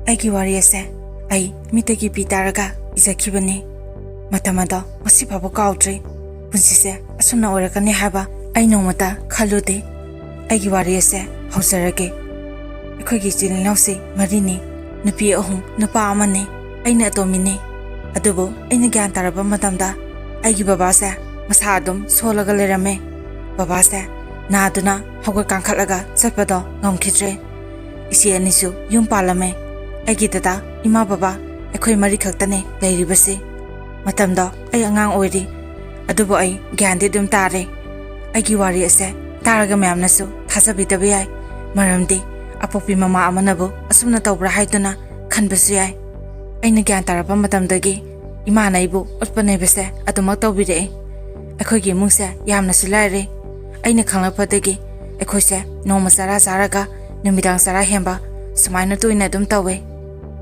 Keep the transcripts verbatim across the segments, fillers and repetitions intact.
ꯑꯩꯒꯤ ꯋꯥꯔꯤ ꯑꯁꯦ ꯑꯩ ꯃꯤꯠꯇꯒꯤ ꯄꯤ ꯇꯥꯔꯒ ꯏꯖꯈꯤꯕꯅꯤ꯫ ꯃꯇꯝ ꯑꯗꯣ ꯉꯁꯤ ꯐꯥꯎꯕ ꯀꯥꯎꯗ꯭ꯔꯤ꯫ ꯄꯨꯟꯁꯤꯁꯦ ꯑꯁꯨꯝꯅ ꯑꯣꯏꯔꯛꯀꯅꯤ ꯍꯥꯏꯕ ꯑꯩ ꯅꯣꯡꯃꯇ ꯈꯜꯂꯨꯗꯦ꯫ ꯑꯩꯒꯤ ꯋꯥꯔꯤ ꯑꯁꯦ ꯍꯧꯖꯔꯒꯦ꯫ ꯑꯩꯈꯣꯏꯒꯤ ꯏꯆꯤꯜ ꯏꯅꯥꯎꯁꯤ ꯃꯔꯤꯅꯤ, ꯅꯨꯄꯤ ꯑꯍꯨꯝ, ꯅꯨꯄꯥ ꯑꯃꯅꯤ꯫ ꯑꯩꯅ ꯑꯇꯣꯝꯕꯤꯅꯤ꯫ ꯑꯗꯨꯕꯨ ꯑꯩꯅ ꯒ꯭ꯌꯥꯟ ꯇꯥꯔꯛꯄ ꯃꯇꯝꯗ ꯑꯩꯒꯤ ꯕꯕꯥꯁꯦ ꯃꯁꯥ ꯑꯗꯨꯝ ꯁꯣꯜꯂꯒ ꯂꯩꯔꯝꯃꯦ꯫ ꯕꯕꯥꯁꯦ ꯅꯥꯗꯨꯅ ꯍꯧꯒꯠ ꯀꯥꯡꯈꯠꯂꯒ ꯆꯠꯄꯗꯣ ꯉꯝꯈꯤꯗ꯭ꯔꯦ꯫ ꯏꯆꯦ ꯑꯅꯤꯁꯨ ꯌꯨꯝ ꯄꯥꯜꯂꯝꯃꯦ꯫ ꯑꯩꯒꯤ ꯗꯗꯥ, ꯏꯃꯥ, ꯕꯕꯥ, ꯑꯩꯈꯣꯏ ꯃꯔꯤ ꯈꯛꯇꯅꯦ ꯂꯩꯔꯤꯕꯁꯤ꯫ ꯃꯇꯝꯗꯣ ꯑꯩ ꯑꯉꯥꯡ ꯑꯣꯏꯔꯤ, ꯑꯗꯨꯕꯨ ꯑꯩ ꯒ꯭ꯌꯥꯟꯗꯤ ꯑꯗꯨꯝ ꯇꯥꯔꯦ꯫ ꯑꯩꯒꯤ ꯋꯥꯔꯤ ꯑꯁꯦ ꯇꯥꯔꯒ ꯃꯌꯥꯝꯅꯁꯨ ꯊꯥꯖꯕꯤꯗꯕ ꯌꯥꯏ, ꯃꯔꯝꯗꯤ ꯑꯄꯣꯛꯄꯤ ꯃꯃꯥ ꯑꯃꯅꯕꯨ ꯑꯁꯨꯝꯅ ꯇꯧꯕ꯭ꯔꯥ ꯍꯥꯏꯗꯨꯅ ꯈꯟꯕꯁꯨ ꯌꯥꯏ꯫ ꯑꯩꯅ ꯒ꯭ꯌꯥꯟ ꯇꯥꯔꯛꯄ ꯃꯇꯝꯗꯒꯤ ꯏꯃꯥꯅ ꯑꯩꯕꯨ ꯑꯣꯠꯄ ꯅꯩꯕꯁꯦ ꯑꯗꯨꯃꯛ ꯇꯧꯕꯤꯔꯛꯏ꯫ ꯑꯩꯈꯣꯏꯒꯤ ꯏꯃꯨꯡꯁꯦ ꯌꯥꯝꯅꯁꯨ ꯂꯥꯏꯔꯦ꯫ ꯑꯩꯅ ꯈꯪꯂꯛꯄꯗꯒꯤ ꯑꯩꯈꯣꯏꯁꯦ ꯅꯣꯡꯃ ꯆꯔꯥ ꯆꯥꯔꯒ ꯅꯨꯃꯤꯗꯥꯡ ꯆꯔꯥ ꯍꯦꯟꯕ ꯁꯨꯃꯥꯏꯅ ꯇꯣꯏꯅ ꯑꯗꯨꯝ ꯇꯧꯋꯦ꯫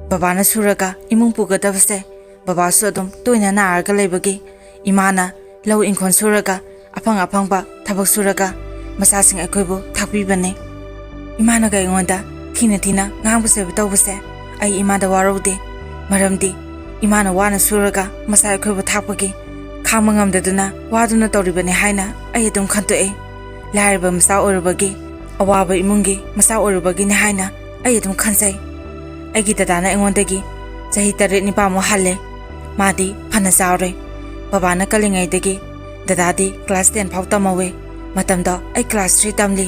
ꯕꯕꯥꯅ ꯁꯨꯔꯒ ꯏꯃꯨꯡ ꯄꯨꯒꯗꯕꯁꯦ ꯕꯕꯥꯁꯨ ꯑꯗꯨꯝ ꯇꯣꯏꯅ ꯅꯥꯔꯒ ꯂꯩꯕꯒꯤ ꯏꯃꯥꯅ ꯂꯧ ꯏꯪꯈꯣꯜ ꯁꯨꯔꯒ ꯑꯐꯪ ꯑꯐꯪꯕ ꯊꯕꯛ ꯁꯨꯔꯒ ꯃꯆꯥꯁꯤꯡ ꯑꯩꯈꯣꯏꯕꯨ ꯊꯥꯛꯄꯤꯕꯅꯤ꯫ ꯏꯃꯥꯅꯒ ꯑꯩꯉꯣꯟꯗ ꯊꯤꯅ ꯊꯤꯅ ꯉꯥꯡꯕ ꯆꯩꯕ ꯇꯧꯕꯁꯦ ꯑꯩ ꯏꯃꯥꯗ ꯋꯥꯔꯧꯗꯦ, ꯃꯔꯝꯗꯤ ꯏꯃꯥꯅ ꯋꯥꯅ ꯁꯨꯔꯒ ꯃꯆꯥ ꯑꯩꯈꯣꯏꯕꯨ ꯊꯥꯛꯄꯒꯤ ꯈꯥꯡꯕ ꯉꯝꯗꯗꯨꯅ ꯋꯥꯗꯨꯅ ꯇꯧꯔꯤꯕꯅꯤ ꯍꯥꯏꯅ ꯑꯩ ꯑꯗꯨꯝ ꯈꯟꯇꯣꯛꯏ꯫ ꯂꯥꯏꯔꯕ ꯃꯆꯥ ꯑꯣꯏꯔꯨꯕꯒꯤ, ꯑꯋꯥꯕ ꯏꯃꯨꯡꯒꯤ ꯃꯆꯥ ꯑꯣꯏꯔꯨꯕꯒꯤꯅꯤ ꯍꯥꯏꯅ ꯑꯩ ꯑꯗꯨꯝ ꯈꯟꯖꯩ꯫ ꯑꯩꯒꯤ ꯗꯗꯥꯅ ꯑꯩꯉꯣꯟꯗꯒꯤ ꯆꯍꯤ ꯇꯔꯦꯠ ꯅꯤꯄꯥꯜꯃꯨꯛ ꯍꯜꯂꯦ꯫ ꯃꯥꯗꯤ ꯐꯅ ꯆꯥꯎꯔꯦ꯫ ꯕꯕꯥꯅ ꯀꯜꯂꯤꯉꯩꯗꯒꯤ ꯗꯗꯥꯗꯤ class ten ꯐꯥꯎ ꯇꯝꯍꯧꯋꯦ꯫ ꯃꯇꯝꯗꯣ ꯑꯩ class three ꯇꯝꯂꯤ꯫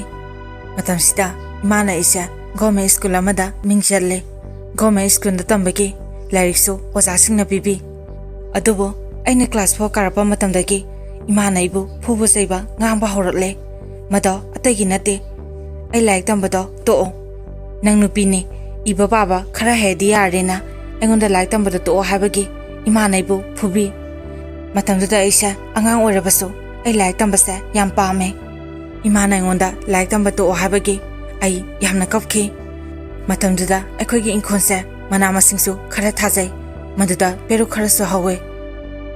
ꯃꯇꯝꯁꯤꯗ ꯏꯃꯥꯅ ꯑꯩꯁꯦ government school ꯑꯃꯗ ꯃꯤꯡ ꯆꯜꯂꯦ꯫ Government schoolꯗ ꯇꯝꯕꯒꯤ ꯂꯥꯏꯔꯤꯛꯁꯨ ꯑꯣꯖꯥꯁꯤꯡꯅ ꯄꯤꯕꯤ꯫ ꯑꯗꯨꯕꯨ ꯑꯩꯅ class four ꯀꯥꯔꯛꯄ ꯃꯇꯝꯗꯒꯤ ꯏꯃꯥꯅ ꯑꯩꯕꯨ ꯐꯨꯕ ꯆꯩꯕ ꯉꯥꯡꯕ ꯍꯧꯔꯛꯂꯦ꯫ ꯃꯗꯣ ꯑꯇꯩꯒꯤ ꯅꯠꯇꯦ, ꯑꯩ ꯂꯥꯏꯔꯤꯛ ꯇꯝꯕꯗꯣ ꯇꯣꯛꯑꯣ, ꯅꯪ ꯅꯨꯄꯤꯅꯤ, ꯏꯕ ꯄꯥꯕ ꯈꯔ ꯍꯩꯔꯗꯤ ꯌꯥꯔꯦꯅ ꯑꯩꯉꯣꯟꯗ ꯂꯥꯏꯔꯤꯛ ꯇꯝꯕꯗꯣ ꯇꯣꯛꯑꯣ ꯍꯥꯏꯕꯒꯤ ꯏꯃꯥꯅ ꯑꯩꯕꯨ ꯐꯨꯕꯤ꯫ ꯃꯇꯝꯗꯨꯗ ꯑꯩꯁꯦ ꯑꯉꯥꯡ ꯑꯣꯏꯔꯕꯁꯨ ꯑꯩ ꯂꯥꯏꯔꯤꯛ ꯇꯝꯕꯁꯦ ꯌꯥꯝ ꯄꯥꯝꯃꯦ꯫ ꯏꯃꯥꯅ ꯑꯩꯉꯣꯟꯗ ꯂꯥꯏꯔꯤꯛ ꯇꯝꯕ ꯇꯣꯛꯑꯣ ꯍꯥꯏꯕꯒꯤ ꯑꯩ ꯌꯥꯝꯅ ꯀꯞꯈꯤ꯫ ꯃꯇꯝꯗꯨꯗ ꯑꯩꯈꯣꯏꯒꯤ ꯏꯪꯈꯣꯜꯁꯦ ꯃꯅꯥ ꯃꯁꯤꯡꯁꯨ ꯈꯔ ꯊꯥꯖꯩ, ꯃꯗꯨꯗ ꯄꯦꯔꯨꯛ ꯈꯔꯁꯨ ꯍꯧꯋꯦ꯫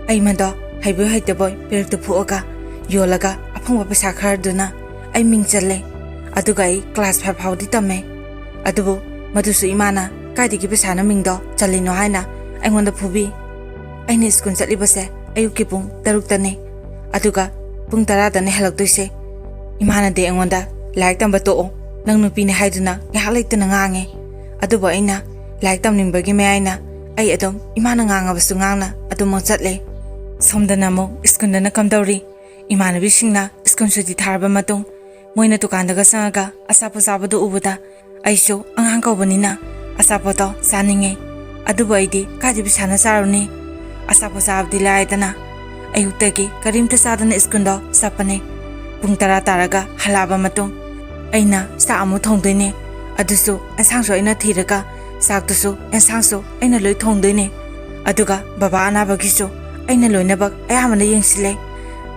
ꯑꯩ ꯃꯗꯣ ꯍꯩꯕꯣꯏ ꯍꯩꯇꯕꯣꯏ ꯄꯦꯔꯨꯛꯇꯨ ꯐꯨꯛꯑꯒ ꯌꯣꯜꯂꯒ ꯑꯐꯪꯕ ꯄꯩꯁꯥ ꯈꯔꯗꯨꯅ ꯑꯩ ꯃꯤꯡ ꯆꯜꯂꯦ꯫ ꯑꯗꯨꯒ ꯑꯩ class five ꯐꯥꯎꯗꯤ ꯇꯝꯃꯦ꯫ ꯑꯗꯨꯕꯨ ꯃꯗꯨꯁꯨ ꯏꯃꯥꯅ ꯀꯥꯏꯗꯒꯤ ꯄꯩꯁꯥꯅꯣ ꯃꯤꯡꯗꯣ ꯆꯜꯂꯤꯅꯣ ꯍꯥꯏꯅ ꯑꯩꯉꯣꯟꯗ ꯐꯨꯕꯤ꯫ ꯑꯩꯅ ꯁ꯭ꯀꯨꯜ ꯆꯠꯂꯤꯕꯁꯦ ꯑꯌꯨꯛꯀꯤ ꯄꯨꯡ ꯇꯔꯨꯛꯇꯅꯦ, ꯑꯗꯨꯒ ꯄꯨꯡ ꯇꯔꯥꯗꯅꯦ ꯍꯜꯂꯛꯇꯣꯏꯁꯦ꯫ ꯏꯃꯥꯅꯗꯤ ꯑꯩꯉꯣꯟꯗ "ꯂꯥꯏꯔꯤꯛ ꯇꯝꯕ ꯇꯣꯛꯑꯣ, ꯅꯪ ꯅꯨꯄꯤꯅꯦ" ꯍꯥꯏꯗꯨꯅ ꯉꯥꯏꯍꯥꯛ ꯂꯩꯇꯅ ꯉꯥꯡꯉꯦ꯫ ꯑꯗꯨꯕꯨ ꯑꯩꯅ ꯂꯥꯏꯔꯤꯛ ꯇꯝꯅꯤꯡꯕꯒꯤ ꯃꯌꯥꯏꯅ ꯑꯩ ꯑꯗꯨꯝ ꯏꯃꯥꯅ ꯉꯥꯡꯉꯕꯁꯨ ꯉꯥꯡꯅ ꯑꯗꯨꯝꯃꯛ ꯆꯠꯂꯦ꯫ ꯁꯣꯝꯗꯅ ꯑꯃꯨꯛ ꯁ꯭ꯀꯨꯜꯗꯅ ꯀꯝꯗꯧꯔꯤ? ꯏꯃꯥꯟꯅꯕꯤꯁꯤꯡꯅ ꯁ꯭ꯀꯨꯜ ꯁꯨꯇꯤ ꯊꯥꯔꯕ ꯃꯇꯨꯡ ꯃꯣꯏꯅ ꯗꯨꯀꯥꯟꯗꯒ ꯆꯪꯉꯒ ꯑꯆꯥꯄꯣꯠ ꯆꯥꯕꯗꯨ ꯎꯕꯗ ꯑꯩꯁꯨ ꯑꯉꯥꯡ ꯀꯧꯕꯅꯤꯅ ꯑꯆꯥꯄꯣꯠꯇꯣ ꯆꯥꯅꯤꯡꯉꯦ꯫ ꯑꯗꯨꯕꯨ ꯑꯩꯗꯤ ꯀꯥꯏꯗ ꯄꯩꯁꯥꯅ ꯆꯥꯔꯨꯅꯤ? ꯑꯆꯥꯄꯣꯠ ꯆꯥꯕꯗꯤ ꯂꯥꯏꯗꯅ꯫ ꯑꯌꯨꯛꯇꯒꯤ ꯀꯔꯤꯝꯇ ꯆꯥꯗꯅ ꯁ꯭ꯀꯨꯜꯗꯣ ꯆꯠꯄꯅꯦ꯫ ꯄꯨꯡ ꯇꯔꯥ ꯇꯥꯔꯒ ꯍꯜꯂꯛꯑꯕ ꯃꯇꯨꯡ ꯑꯩꯅ ꯆꯥꯛ ꯑꯃꯨꯛ ꯊꯣꯡꯗꯣꯏꯅꯦ꯫ ꯑꯗꯨꯁꯨ ꯑꯦꯟꯁꯥꯡꯁꯨ ꯑꯩꯅ ꯊꯤꯔꯒ ꯆꯥꯛꯇꯨꯁꯨ ꯑꯦꯟꯁꯥꯡꯁꯨ ꯑꯩꯅ ꯂꯣꯏ ꯊꯣꯡꯗꯣꯏꯅꯦ꯫ ꯑꯗꯨꯒ ꯕꯕꯥ ꯑꯅꯥꯕꯒꯤꯁꯨ ꯑꯩꯅ ꯂꯣꯏꯅꯃꯛ ꯑꯌꯥꯝꯕꯅ ꯌꯦꯡꯁꯤꯜꯂꯦ꯫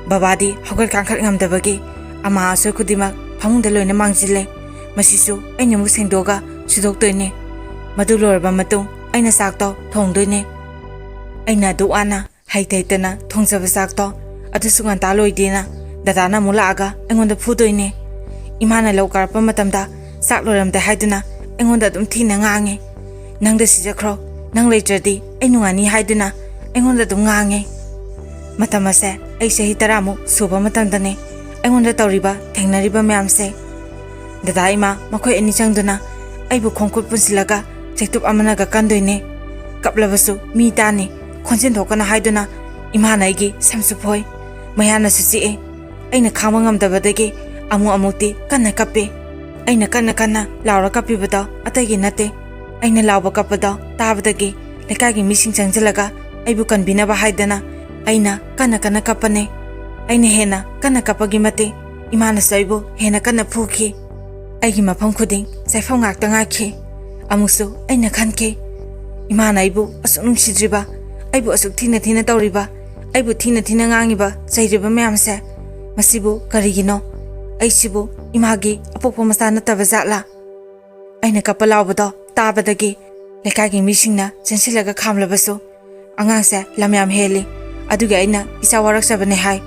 ꯕꯕꯥꯗꯤ ꯍꯧꯒꯠ ꯀꯥꯡꯈꯠ ꯉꯝꯗꯕꯒꯤ ꯑꯃꯥ ꯑꯁꯣꯏ ꯈꯨꯗꯤꯡꯃꯛ ꯐꯃꯨꯡꯗ ꯂꯣꯏꯅ ꯃꯥꯡꯁꯤꯜꯂꯦ꯫ ꯃꯁꯤꯁꯨ ꯑꯩꯅ ꯑꯃꯨꯛ ꯁꯦꯡꯗꯣꯛꯑꯒ ꯁꯨꯗꯣꯛꯇꯣꯏꯅꯦ꯫ ꯃꯗꯨ ꯂꯣꯏꯔꯕ ꯃꯇꯨꯡ ꯑꯩꯅ ꯆꯥꯛꯇꯣ ꯊꯣꯡꯗꯣꯏꯅꯦ꯫ ꯑꯩꯅ ꯑꯗꯨꯛ ꯋꯥꯅ ꯍꯩꯇ ꯍꯩꯇꯅ ꯊꯣꯡꯖꯕ ꯆꯥꯛꯇꯣ ꯑꯗꯨꯁꯨ ꯉꯟꯇꯥ ꯂꯣꯏꯗꯦꯅ ꯗꯗꯥꯅ ꯑꯃꯨꯛ ꯂꯥꯛꯑꯒ ꯑꯩꯉꯣꯟꯗ ꯐꯨꯗꯣꯏꯅꯦ꯫ ꯏꯃꯥꯅ ꯂꯧ ꯀꯥꯔꯛꯄ ꯃꯇꯝꯗ ꯆꯥꯛ ꯂꯣꯏꯔꯝꯗꯦ ꯍꯥꯏꯗꯨꯅ ꯑꯩꯉꯣꯟꯗ ꯑꯗꯨꯝ ꯊꯤꯅ ꯉꯥꯡꯉꯦ꯫ "ꯅꯪꯗ ꯁꯤꯖꯈ꯭ꯔꯣ, ꯅꯪ ꯂꯩꯇ꯭ꯔꯗꯤ ꯑꯩ ꯅꯨꯡꯉꯥꯏꯅꯤ" ꯍꯥꯏꯗꯨꯅ ꯑꯩꯉꯣꯟꯗ ꯑꯗꯨꯝ ꯉꯥꯡꯉꯦ꯫ ꯃꯇꯝ ꯑꯁꯦ ꯑꯩ ꯆꯍꯤ ꯇꯔꯥꯃꯨꯛ ꯁꯨꯕ ꯃꯇꯝꯗꯅꯦ꯫ ꯑꯩꯉꯣꯟꯗ ꯇꯧꯔꯤꯕ ꯊꯦꯡꯅꯔꯤꯕ ꯃꯌꯥꯝꯁꯦ꯫ ꯗꯗꯥ ꯏꯃꯥ ꯃꯈꯣꯏ ꯑꯅꯤ ꯆꯪꯗꯨꯅ ꯑꯩꯕꯨ ꯈꯣꯡꯈꯨꯠ ꯄꯨꯟꯁꯤꯜꯂꯒ ꯆꯩꯇꯨꯞ ꯑꯃꯅꯒ ꯀꯟꯗꯣꯏꯅꯦ꯫ ꯀꯞꯂꯕꯁꯨ ꯃꯤ ꯇꯥꯅꯤ, ꯈꯣꯟꯖꯦꯜ ꯊꯣꯛꯀꯅꯨ ꯍꯥꯏꯗꯨꯅ ꯏꯃꯥꯅ ꯑꯩꯒꯤ ꯁꯝꯁꯨ ꯐꯣꯏ, ꯃꯌꯥꯅꯁꯨ ꯆꯤꯛꯑꯦ꯫ ꯑꯩꯅ ꯈꯥꯡꯕ ꯉꯝꯗꯕꯗꯒꯤ ꯑꯃꯨꯛ ꯑꯃꯨꯛꯇꯤ ꯀꯟꯅ ꯀꯞꯄꯦ꯫ ꯑꯩꯅ ꯀꯟꯅ ꯀꯟꯅ ꯂꯥꯎꯔ ꯀꯞꯄꯤꯕꯗꯣ ꯑꯇꯩꯒꯤ ꯅꯠꯇꯦ꯫ ꯑꯩꯅ ꯂꯥꯎꯕ ꯀꯞꯄꯗꯣ ꯇꯥꯕꯗꯒꯤ ꯂꯩꯀꯥꯏꯒꯤ ꯃꯤꯁꯤꯡ ꯆꯪꯁꯤꯜꯂꯒ ꯑꯩꯕꯨ ꯀꯟꯕꯤꯅꯕ ꯍꯥꯏꯗꯅ ꯑꯩꯅ ꯀꯟꯅ ꯀꯟꯅ ꯀꯞꯄꯅꯦ꯫ ꯑꯩꯅ ꯍꯦꯟꯅ ꯀꯟꯅ ꯀꯞꯄꯒꯤ ꯃꯇꯤꯛ ꯏꯃꯥꯅꯁꯨ ꯑꯩꯕꯨ ꯍꯦꯟꯅ ꯀꯟꯅ ꯐꯨꯈꯤ꯫ ꯑꯩꯒꯤ ꯃꯐꯝ ꯈꯨꯗꯤꯡ ꯆꯥꯏꯐꯝ ꯉꯥꯛꯇ ꯉꯥꯏꯈꯤ꯫ ꯑꯃꯨꯛꯁꯨ ꯑꯩꯅ ꯈꯟꯈꯤ, "ꯏꯃꯥꯅ ꯑꯩꯕꯨ ꯑꯁꯨꯛ ꯅꯨꯡꯁꯤꯗ꯭ꯔꯤꯕ, ꯑꯩꯕꯨ ꯑꯁꯨꯛ ꯊꯤꯅ ꯊꯤꯅ ꯇꯧꯔꯤꯕ, ꯑꯩꯕꯨ ꯊꯤꯅ ꯊꯤꯅ ꯉꯥꯡꯉꯤꯕ, ꯆꯩꯔꯤꯕ ꯃꯌꯥꯝꯁꯦ, ꯃꯁꯤꯕꯨ ꯀꯔꯤꯒꯤꯅꯣ? ꯑꯩꯁꯤꯕꯨ ꯏꯃꯥꯒꯤ ꯑꯄꯣꯛꯄ ꯃꯆꯥ ꯅꯠꯇꯕ ꯖꯥꯠꯂꯥ?" ꯑꯩꯅ ꯀꯞꯄ ꯂꯥꯎꯕꯗꯣ ꯇꯥꯕꯗꯒꯤ ꯂꯩꯀꯥꯏꯒꯤ ꯃꯤꯁꯤꯡꯅ ꯆꯦꯟꯁꯤꯜꯂꯒ ꯈꯥꯝꯂꯕꯁꯨ, "ꯑꯉꯥꯡꯁꯦ ꯂꯝ ꯌꯥꯝ ꯍꯦꯜꯂꯤ"꯫ ꯑꯗꯨꯒꯤ ꯑꯩꯅ ꯏꯆꯥ ꯋꯥꯔꯛꯆꯕꯅꯦ ꯍꯥꯏ꯫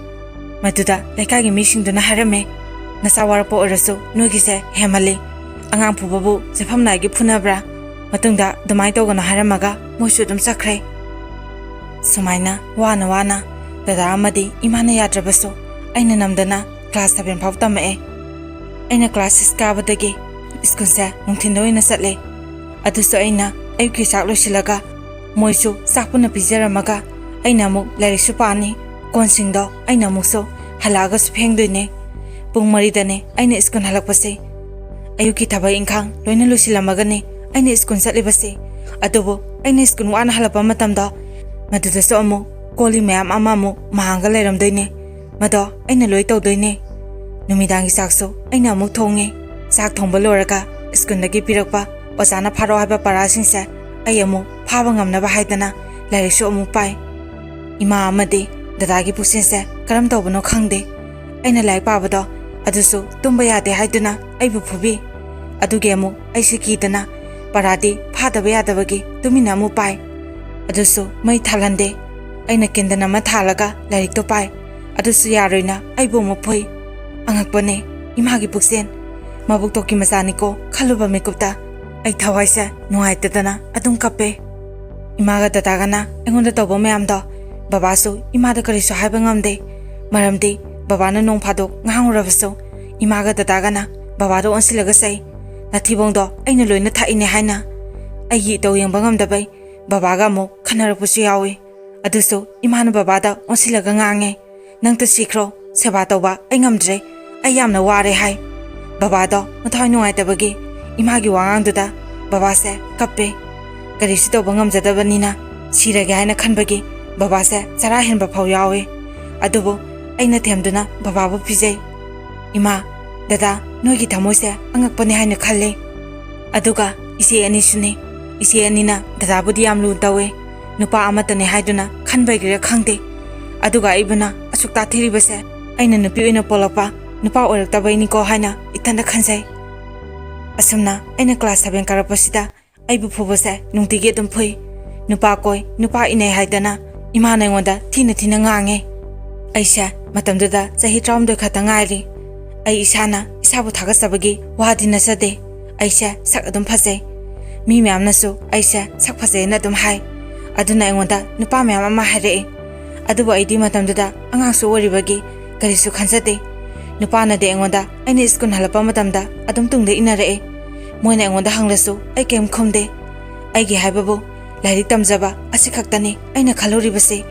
ꯃꯗꯨꯗ ꯂꯩꯀꯥꯏꯒꯤ ꯃꯤꯁꯤꯡꯗꯨꯅ ꯍꯥꯏꯔꯝꯃꯦ, "ꯅꯆꯥ ꯋꯥꯔꯛꯄ ꯑꯣꯏꯔꯁꯨ ꯅꯣꯏꯒꯤꯁꯦ ꯍꯦꯟꯃꯜꯂꯤ꯫ ꯑꯉꯥꯡ ꯐꯨꯕꯕꯨ ꯆꯦꯐꯝ ꯅꯥꯏꯒꯤ ꯐꯨꯅꯕ꯭ꯔꯥ? ꯃꯇꯨꯡꯗ ꯑꯗꯨꯃꯥꯏꯅ ꯇꯧꯒꯅꯨ ꯍꯥꯏꯔꯝꯃꯒ ꯃꯣꯏꯁꯨ ꯑꯗꯨꯝ ꯆꯠꯈ꯭ꯔꯦ꯫ ꯁꯨꯃꯥꯏꯅ ꯋꯥꯅ ꯋꯥꯅ ꯗꯗꯥ ꯑꯃꯗꯤ ꯏꯃꯥꯅ ꯌꯥꯗ꯭ꯔꯕꯁꯨ ꯑꯩꯅ ꯅꯝꯗꯅ ꯀ꯭ꯂꯥꯁ ꯁꯚꯦꯟ ꯐꯥꯎ ꯇꯝꯃꯛꯑꯦ꯫ ꯑꯩꯅ ꯀ꯭ꯂꯥꯁ ꯁꯤꯛꯁ ꯀꯥꯕꯗꯒꯤ ꯁ꯭ꯀꯨꯜꯁꯦ ꯅꯨꯡꯊꯤꯟꯗ ꯑꯣꯏꯅ ꯆꯠꯂꯦ꯫ ꯑꯗꯨꯁꯨ ꯑꯩꯅ ꯑꯌꯨꯛꯀꯤ ꯆꯥꯛ ꯂꯣꯏꯁꯤꯜꯂꯒ ꯃꯣꯏꯁꯨ ꯆꯥꯛ ꯄꯨꯟꯅ ꯄꯤꯖꯔꯝꯃꯒ ꯑꯩꯅ ꯑꯃꯨꯛ ꯂꯥꯏꯔꯤꯛꯁꯨ ꯄꯥꯅꯤ, ꯀꯣꯟꯁꯤꯡꯗꯣ ꯑꯩꯅ ꯑꯃꯨꯛꯁꯨ ꯍꯜꯂꯛꯑꯒꯁꯨ ꯐꯦꯡꯗꯣꯏꯅꯦ꯫ ꯄꯨꯡ ꯃꯔꯤꯗꯅꯦ ꯑꯩꯅ ꯁ꯭ꯀꯨꯜ ꯍꯜꯂꯛꯄꯁꯦ꯫ ꯑꯌꯨꯛꯀꯤ ꯊꯕꯛ ꯏꯪꯈꯥꯡ ꯂꯣꯏꯅ ꯂꯣꯏꯁꯤꯜꯂꯝꯃꯒꯅꯦ ꯑꯩꯅ ꯁ꯭ꯀꯨꯜ ꯆꯠꯂꯤꯕꯁꯦ꯫ ꯑꯗꯨꯕꯨ ꯑꯩꯅ ꯁ꯭ꯀꯨꯜ ꯋꯥꯅ ꯍꯜꯂꯛꯄ ꯃꯇꯝꯗ ꯃꯗꯨꯗꯁꯨ ꯑꯃꯨꯛ ꯀꯣꯜ ꯂꯤꯛ ꯃꯌꯥꯝ ꯑꯃ ꯑꯃꯨꯛ ꯃꯥꯡꯒ ꯂꯩꯔꯝꯗꯣꯏꯅꯦ꯫ ꯃꯗꯣ ꯑꯩꯅ ꯂꯣꯏ ꯇꯧꯗꯣꯏꯅꯦ꯫ ꯅꯨꯃꯤꯗꯥꯡꯒꯤ ꯆꯥꯛꯁꯨ ꯑꯩꯅ ꯑꯃꯨꯛ ꯊꯣꯡꯉꯦ꯫ ꯆꯥꯛ ꯊꯣꯡꯕ ꯂꯣꯏꯔꯒ ꯁ꯭ꯀꯨꯜꯗꯒꯤ ꯄꯤꯔꯛꯄ ꯑꯣꯖꯥꯅ ꯐꯥꯔꯛꯑꯣ ꯍꯥꯏꯕ ꯄꯔꯥꯁꯤꯡꯁꯦ ꯑꯩ ꯑꯃꯨꯛ ꯐꯥꯕ ꯉꯝꯅꯕ ꯍꯥꯏꯗꯅ ꯂꯥꯏꯔꯤꯛꯁꯨ ꯑꯃꯨꯛ ꯄꯥꯏ꯫ ꯏꯃꯥ ꯑꯃꯗꯤ ꯗꯗꯥꯒꯤ ꯄꯨꯛꯆꯦꯜꯁꯦ ꯀꯔꯝ ꯇꯧꯕꯅꯣ ꯈꯪꯗꯦ꯫ ꯑꯩꯅ ꯂꯥꯏꯔꯤꯛ ꯄꯥꯕꯗꯣ ꯑꯗꯨꯁꯨ ꯇꯨꯝꯕ ꯌꯥꯗꯦ ꯍꯥꯏꯗꯨꯅ ꯑꯩꯕꯨ ꯐꯨꯕꯤ꯫ ꯑꯗꯨꯒꯤ ꯑꯃꯨꯛ ꯑꯩꯁꯦ ꯀꯤꯗꯅ ꯄꯔꯥꯗꯤ ꯐꯥꯗꯕ ꯌꯥꯗꯕꯒꯤ ꯇꯨꯃꯤꯟꯅ ꯑꯃꯨꯛ ꯄꯥꯏ꯫ ꯑꯗꯨꯁꯨ ꯃꯩ ꯊꯥꯜꯍꯟꯗꯦ꯫ ꯑꯩꯅ ꯀꯦꯟꯗꯜ ꯑꯃ ꯊꯥꯜꯂꯒ ꯂꯥꯏꯔꯤꯛꯇꯣ ꯄꯥꯏ꯫ ꯑꯗꯨꯁꯨ ꯌꯥꯔꯣꯏꯅ ꯑꯩꯕꯨ ꯑꯃꯨꯛ ꯐꯨꯏ꯫ ꯑꯉꯛꯄꯅꯦ ꯏꯃꯥꯒꯤ ꯄꯨꯛꯆꯦꯜ꯫ ꯃꯕꯨꯛ ꯊꯣꯛꯀꯤ ꯃꯆꯥꯅꯤꯀꯣ ꯈꯜꯂꯨꯕ ꯃꯤꯀꯨꯞꯇ ꯑꯩ ꯊꯋꯥꯏꯁꯦ ꯅꯨꯡꯉꯥꯏꯇꯗꯅ ꯑꯗꯨꯝ ꯀꯞꯄꯦ꯫ ꯏꯃꯥꯒ ꯗꯗꯥꯒꯅ ꯑꯩꯉꯣꯟꯗ ꯇꯧꯕ ꯃꯌꯥꯝꯗꯣ ꯕꯕꯥꯁꯨ ꯏꯃꯥꯗ ꯀꯔꯤꯁꯨ ꯍꯥꯏꯕ ꯉꯝꯗꯦ꯫ ꯃꯔꯝꯗꯤ ꯕꯕꯥꯅ ꯅꯣꯡ ꯐꯥꯗꯣꯛ ꯉꯥꯡꯉꯨꯔꯕꯁꯨ ꯏꯃꯥꯒ ꯗꯗꯥꯒꯅ ꯕꯕꯥꯗ ꯑꯣꯟꯁꯤꯜꯂꯒ ꯆꯩ꯫ "ꯅꯊꯤꯕꯣꯡꯗꯣ ꯑꯩꯅ ꯂꯣꯏꯅ ꯊꯥꯛꯏꯅꯦ" ꯍꯥꯏꯅ꯫ ꯑꯩꯒꯤ ꯏꯇꯧ ꯌꯦꯡꯕ ꯉꯝꯗꯕꯩ ꯕꯕꯥꯒ ꯑꯃꯨꯛ ꯈꯟꯅꯔꯛꯄꯁꯨ ꯌꯥꯎꯏ꯫ ꯑꯗꯨꯁꯨ ꯏꯃꯥꯅ ꯕꯕꯥꯗ ꯑꯣꯟꯁꯤꯜꯂꯒ ꯉꯥꯡꯉꯦ, "ꯅꯪꯇ ꯁꯤꯈ꯭ꯔꯣ, ꯁꯦꯕꯥ ꯇꯧꯕ ꯑꯩ ꯉꯝꯗ꯭ꯔꯦ, ꯑꯩ ꯌꯥꯝꯅ ꯋꯥꯔꯦ" ꯍꯥꯏ꯫ ꯕꯕꯥꯗꯣ ꯃꯊꯋꯥꯏ ꯅꯨꯡꯉꯥꯏꯇꯕꯒꯤ ꯏꯃꯥꯒꯤ ꯋꯥꯉꯥꯡꯗꯨꯗ ꯕꯕꯥꯁꯦ ꯀꯞꯄꯦ꯫ ꯀꯔꯤꯁꯨ ꯇꯧꯕ ꯉꯝꯖꯗꯕꯅꯤꯅ ꯁꯤꯔꯒꯦ ꯍꯥꯏꯅ ꯈꯟꯕꯒꯤ ꯕꯕꯥꯁꯦ ꯆꯔꯥ ꯍꯦꯟꯕ ꯐꯥꯎ ꯌꯥꯎꯏ꯫ ꯑꯗꯨꯕꯨ ꯑꯩꯅ ꯊꯦꯝꯗꯨꯅ ꯕꯕꯥꯕꯨ ꯄꯤꯖꯩ꯫ "ꯏꯃꯥ, ꯗꯗꯥ, ꯅꯣꯏꯒꯤ ꯊꯃꯣꯏꯁꯦ ꯑꯉꯛꯄꯅꯤ ꯍꯥꯏꯅ ꯈꯜꯂꯤ꯫ ꯑꯗꯨꯒ ꯏꯆꯦ ꯑꯅꯤꯁꯨꯅꯤ꯫ ꯏꯆꯦ ꯑꯅꯤꯅ ꯗꯗꯥꯕꯨꯗꯤ ꯌꯥꯝ ꯂꯨꯅ ꯇꯧꯋꯦ꯫ ꯅꯨꯄꯥ ꯑꯃꯠꯇꯅꯦ ꯍꯥꯏꯗꯨꯅ ꯈꯟꯕꯒꯤꯔ ꯈꯪꯗꯦ꯫ ꯑꯗꯨꯒ ꯑꯩꯕꯨꯅ ꯑꯁꯨꯛ ꯇꯥꯊꯤꯔꯤꯕꯁꯦ ꯑꯩꯅ ꯅꯨꯄꯤ ꯑꯣꯏꯅ ꯄꯣꯛꯂꯛꯄ ꯅꯨꯄꯥ ꯑꯣꯏꯔꯛꯇꯕꯩꯅꯤꯀꯣ" ꯍꯥꯏꯅ ꯏꯊꯟꯇ ꯈꯟꯖꯩ꯫ ꯑꯁꯨꯝꯅ ꯑꯩꯅ ꯀ꯭ꯂꯥꯁ ꯁꯚꯦꯟ ꯀꯥꯔꯛꯄꯁꯤꯗ ꯑꯩꯕꯨ ꯐꯨꯕꯁꯦ ꯅꯨꯡꯇꯤꯒꯤ ꯑꯗꯨꯝ ꯐꯨꯏ꯫ ꯅꯨꯄꯥ ꯀꯣꯏ, ꯅꯨꯄꯥ ꯏꯅꯩ ꯍꯥꯏꯗꯅ ꯏꯃꯥꯅ ꯑꯩꯉꯣꯟꯗ ꯊꯤꯅ ꯊꯤꯅ ꯉꯥꯡꯉꯦ꯫ ꯑꯩꯁꯦ ꯃꯇꯝꯗꯨꯗ ꯆꯍꯤ ꯇꯔꯥꯍꯨꯝꯗꯣꯏ ꯈꯛꯇ ꯉꯥꯏꯔꯤ꯫ ꯑꯩ ꯏꯁꯥꯅ ꯏꯁꯥꯕꯨ ꯊꯥꯒꯠꯆꯕꯒꯤ ꯋꯥꯗꯤ ꯅꯠꯆꯗꯦ꯫ ꯑꯩꯁꯦ ꯁꯛ ꯑꯗꯨꯝ ꯐꯖꯩ꯫ ꯃꯤ ꯃꯌꯥꯝꯅꯁꯨ ꯑꯩꯁꯦ ꯁꯛ ꯐꯖꯩꯅ ꯑꯗꯨꯝ ꯍꯥꯏ꯫ ꯑꯗꯨꯅ ꯑꯩꯉꯣꯟꯗ ꯅꯨꯄꯥ ꯃꯌꯥꯝ ꯑꯃ ꯍꯥꯏꯔꯛꯑꯦ꯫ ꯑꯗꯨꯕꯨ ꯑꯩꯗꯤ ꯃꯇꯝꯗꯨꯗ ꯑꯉꯥꯡꯁꯨ ꯑꯣꯏꯔꯤꯕꯒꯤ ꯀꯔꯤꯁꯨ ꯈꯟꯖꯗꯦ꯫ ꯅꯨꯄꯥꯅꯗꯤ ꯑꯩꯉꯣꯟꯗ ꯑꯩꯅ ꯁ꯭ꯀꯨꯜ ꯍꯜꯂꯛꯄ ꯃꯇꯝꯗ ꯑꯗꯨꯝ ꯇꯨꯡꯗ ꯏꯟꯅꯔꯛꯑꯦ꯫ ꯃꯣꯏꯅ ꯑꯩꯉꯣꯟꯗ ꯍꯪꯂꯁꯨ ꯑꯩ ꯀꯔꯤꯝ ꯈꯨꯝꯗꯦ꯫ ꯑꯩꯒꯤ ꯍꯥꯏꯕꯕꯨ ꯂꯥꯏꯔꯤꯛ ꯇꯝꯖꯕ ꯑꯁꯤ ꯈꯛꯇꯅꯤ ꯑꯩꯅ ꯈꯜꯂꯨꯔꯤꯕꯁꯤ꯫